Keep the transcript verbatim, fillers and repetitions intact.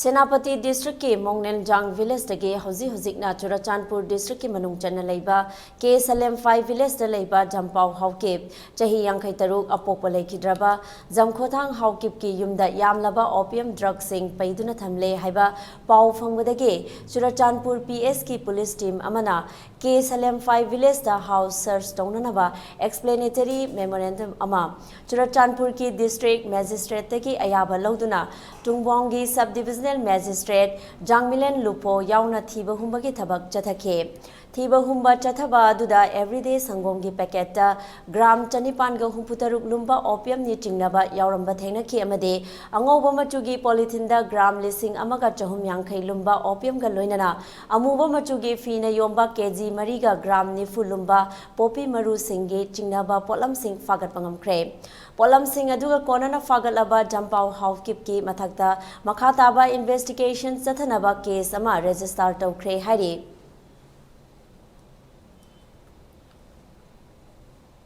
ꯁꯦꯅꯥꯄꯇꯤ ꯗꯤꯁꯇ꯭ꯔꯤꯛꯀꯤ ꯃꯣꯡꯅꯦꯟꯖꯥꯡ ꯚꯤꯂꯦꯖꯇꯒꯤ ꯍꯧꯖꯤꯛ ꯍꯧꯖꯤꯛꯅ ꯆꯨꯔꯆꯥꯟꯄꯨꯔ ꯗꯤꯁꯇ꯭ꯔꯤꯛꯀꯤ ꯃꯅꯨꯡ ꯆꯟꯅ ꯂꯩꯕ ꯀꯦ ꯁꯂꯦꯝꯐꯥꯏ ꯚꯤꯂꯦꯖꯇ ꯂꯩꯕ ꯖꯝꯄꯥꯎ ꯍꯥꯎꯀꯤꯞ, ꯆꯍꯤ ꯌꯥꯡꯈꯩ ꯇꯔꯨꯛ, ꯑꯄꯣꯛꯄ ꯂꯩꯈꯤꯗ꯭ꯔꯕ ꯖꯝꯈꯣꯊꯥꯡ ꯍꯥꯎꯀꯤꯞꯀꯤ ꯌꯨꯝꯗ ꯌꯥꯝꯂꯕ ꯑꯣꯄꯤꯌꯝ ꯗ꯭ꯔꯒꯁꯤꯡ ꯄꯩꯗꯨꯅ ꯊꯝꯂꯦ ꯍꯥꯏꯕ ꯄꯥꯎ ꯐꯪꯕꯗꯒꯤ ꯆꯨꯔꯆꯥꯟꯄꯨꯔ ꯄꯤ ꯑꯦꯁꯀꯤ ꯄꯨꯂꯤꯁ ꯇꯤꯝ ꯑꯃꯅ ꯀꯦ ꯁꯂꯦꯝꯐꯥꯏ ꯚꯤꯂꯦꯖꯇ ꯍꯥꯎꯁ ꯁꯔꯆ ꯇꯧꯅꯅꯕ ꯑꯦꯛꯁꯄ꯭ꯂꯦꯅꯦꯇꯔꯤ ꯃꯦꯃꯣꯔꯦꯟꯗꯝ ꯑꯃ ꯆꯨꯔꯆꯥꯟꯄꯨꯔꯒꯤ ꯗꯤꯁꯇ꯭ꯔꯤꯛ ꯃꯦꯖꯤꯁꯇ꯭ꯔꯦꯠꯇꯒꯤ ꯑꯌꯥꯕ ꯂꯧꯗꯨꯅ ꯇꯨꯡꯕꯣꯡꯒꯤ ꯁꯕ ꯗꯤꯕꯤꯖꯅꯦꯜ ꯃꯦꯖꯤꯁꯇ꯭ꯔꯦꯠ ꯖꯥꯡꯃꯤꯂꯦꯟ ꯂꯨꯄꯣ ꯌꯥꯎꯅ ꯊꯤꯕ ꯍꯨꯝꯕꯒꯤ ꯊꯕꯛ ꯆꯠꯊꯈꯤ꯫ ꯊꯤꯕ ꯍꯨꯝꯕ ꯆꯠꯊꯕ ꯑꯗꯨꯗ ꯑꯦꯚ꯭ꯔꯤꯗꯦ ꯁꯪꯒꯣꯝꯒꯤ ꯄꯦꯀꯦꯠꯇ ꯒ꯭ꯔꯥꯝ ꯆꯅꯤꯄꯥꯟꯒ ꯍꯨꯝꯐꯨ ꯇꯔꯨꯛ ꯂꯨꯝꯕ ꯑꯣꯄꯤꯌꯝꯅꯤ ꯆꯤꯡꯅꯕ ꯌꯥꯎꯔꯝꯕ ꯊꯦꯡꯅꯈꯤ ꯑꯃꯗꯤ ꯑꯉꯧꯕ ꯃꯆꯨꯒꯤ ꯄꯣꯂꯤꯊꯤꯟꯗ ꯒ꯭ꯔꯥꯝ ꯂꯤꯁꯤꯡ ꯑꯃꯒ ꯆꯍꯨꯝ ꯌꯥꯡꯈꯩ ꯂꯨꯝꯕ ꯑꯣꯄꯤꯌꯝꯒ ꯂꯣꯏꯅꯅ ꯑꯃꯨꯕ ꯃꯆꯨꯒꯤ ꯐꯤꯅ ꯌꯣꯝꯕ ꯀꯦ ꯖꯤ ꯃꯔꯤꯒ ꯒ꯭ꯔꯥꯝ ꯅꯤꯐꯨ ꯂꯨꯝꯕ ꯄꯣꯄꯤ ꯃꯔꯨꯁꯤꯡꯒꯤ ꯆꯤꯡꯅꯕ ꯄꯣꯠꯂꯝꯁꯤꯡ ꯐꯥꯒꯠꯄ ꯉꯝꯈ꯭ꯔꯦ꯫ ꯄꯣꯠꯂꯝꯁꯤꯡ ꯑꯗꯨꯒ ꯀꯣꯟꯅꯅ ꯐꯥꯒꯠꯂꯕ ꯖꯝꯄꯥꯎ ꯍꯥꯎꯀꯤꯞꯀꯤ ꯃꯊꯛꯇ ꯃꯈꯥ ꯇꯥꯕ ꯏꯟꯚꯦꯁꯇꯤꯒꯦꯁꯟ ꯆꯠꯊꯅꯕ ꯀꯦꯁ ꯑꯃ ꯔꯦꯖꯤꯁꯇꯥꯔ ꯇꯧꯈ꯭ꯔꯦ ꯍꯥꯏꯔꯤ꯫